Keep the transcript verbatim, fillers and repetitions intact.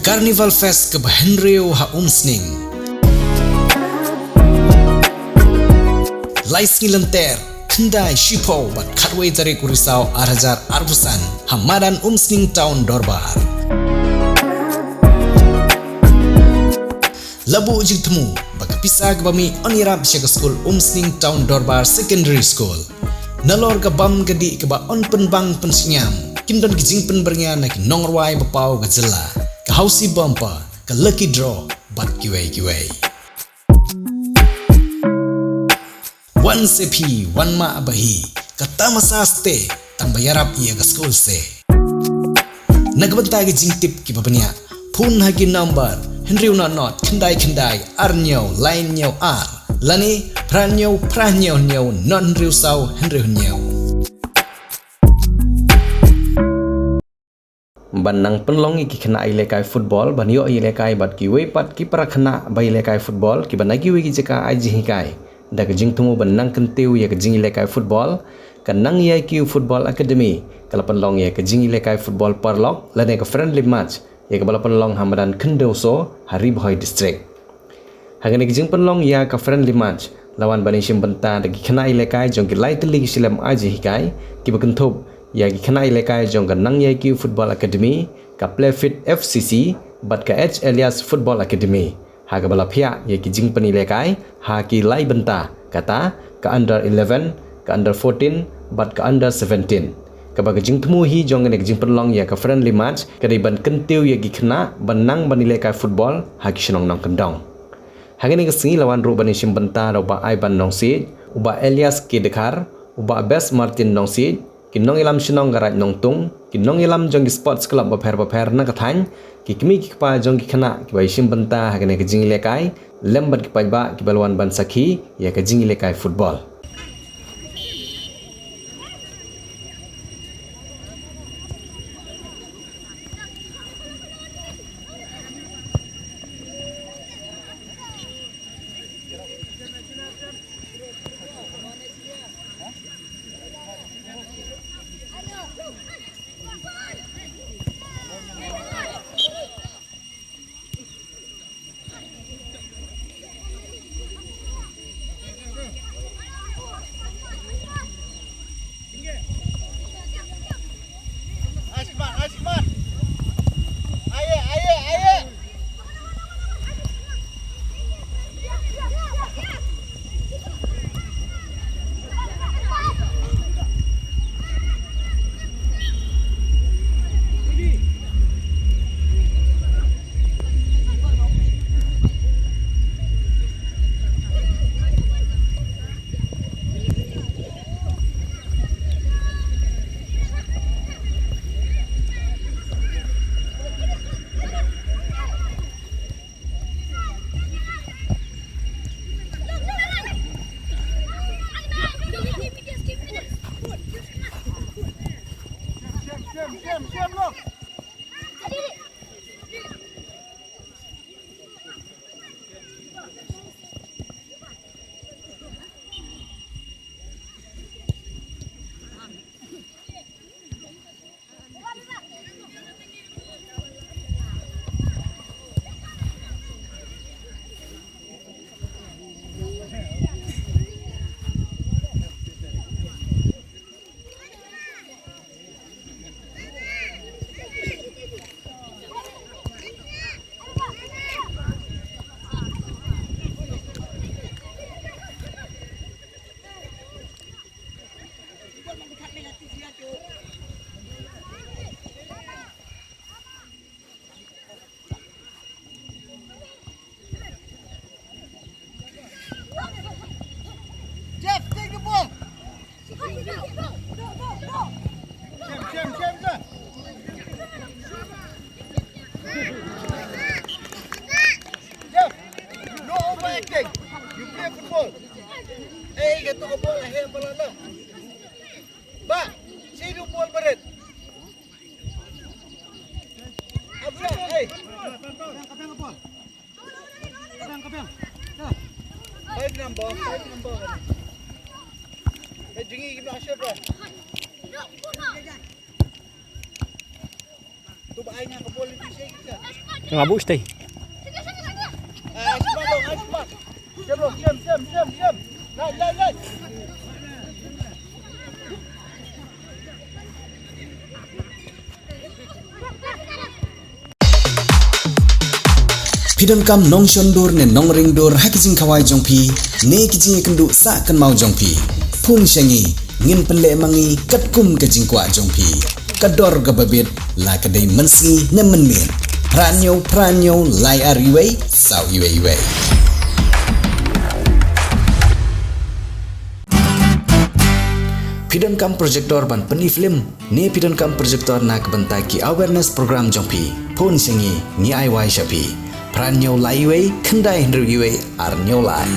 Carnival Fest kaba hynriew ha Umsning. Lai sngi lynter, khyndai, shiphew bad khatwei tarik u Risaw ar hajar arphew san ha madan Umsning Town Dorbar. La buh jingthmu ba ka pisa kaba mih yn ïarap sha ka skul Umsning Town Dorbar Secondary School. Nalor ka bam ka dih kaba yn pynbang pynshngaiñ, kin don ki jingpynbyrngia na ki nongrwai ba paw ka jylla, ka housie bumper, ka lucky draw bad kiwei kiwei. Wan se phi, wan mah ba hi, ka tamasa sdang, tang ba ïarap ïa ka skul se. Na ka bynta ki jingtip kiba bniah, phone ha ki number hynriew nod nod khyndai khyndai ar hynñiew lai hynñiew ar lane phra hynñiew phra hynñiew hynñiew nod hynriew saw hynriew hynñiew. Ban nang pynlong ïa ki khynnah ïalehkai football ban ïoh ïalehkai bad kiwei pat ki para khynnah ba ïalehkai football kiba na kiwei ki jaka ai jinghikai. Da ka jingthmu ban nang kyntiew ïa ka jingïalehkai football, ka Nang Ïai Kiew Football Academy ka la pynlong ïa ka jingïalehkai football paralok lane ka friendly match ïa kaba la pynlong ha madan Khyndew So ha Ri Bhoi District. Ha kane ka jingpynlong ïa ka friendly match la wan ban ïashim bynta da ki khynnah ïalehkai jong ki lai tylli ki shlem ai jinghikai kiba kynthup ïa ki khynnah ïalehkai jong ka Nang Ïai Kiew Football Academy, ka Play Fit F C C bad ka H Elias Football Academy. Ha kaba la phiah ïa ki jingpynïalehkai ha ki lai bynta, kata ka under eleven, ka under fourteen bad ka under seventeen. Kaba ka jingthmu hi jong kane ka jingpynlong ïa ka friendly match ka dei ban kyntiew ïa ki khynnah ban nang ban ïalehkai football ha ki shnong nongkyndong. Ha kane ka sngi la wan ruh ban ïashim bynta da u Bah Aiban Nongsiej, u Bah Elias K Dkhar, u Bah Bess Martin Nongsiej, ki nongïalam shnong ka Raid Nongtung, ki nongïalam jong ki sports club bapher bapher na ka thaiñ, ki kmie ki kpa jong ki khynnah kiba ïashim bynta ha kane ka jingïalehkai lem bad ki paidbah kiba la wan ban sakhi ïa ka jingïalehkai football. Jeff, take the ball. Jeff, Jeff, Jeff, Jeff. Jeff, no overacting. You play football. Hey, get to the ball. Hey, ball, no. Ba, see the ball, Barit. Abra, hey. Five number, five number. Hey, jingi, give me a shot, bro. Nga bu stay. Phi donkam nongshon dur ne nongring dur ha ki jingkhawai jong phi ne ki jingïakynduh sah kynmaw jong phi. Phone sha ngi, ngin pynleh ma ngi katkum ka jingkwah jong phi. Ka dor kaba bit la ka dei mynsngi ne mynmiet. Phra hynñiew phra hynñiew lai ar uwei saw uwei uwei. Phi donkam projector ban pyni film ne phi donkam projector na ka bynta ki awareness program jong phi? Phone sha ngi, ngi ai wai sha phi. Phra hynñiew lai uwei khyndai hynriew uwei ar hynñiew lai.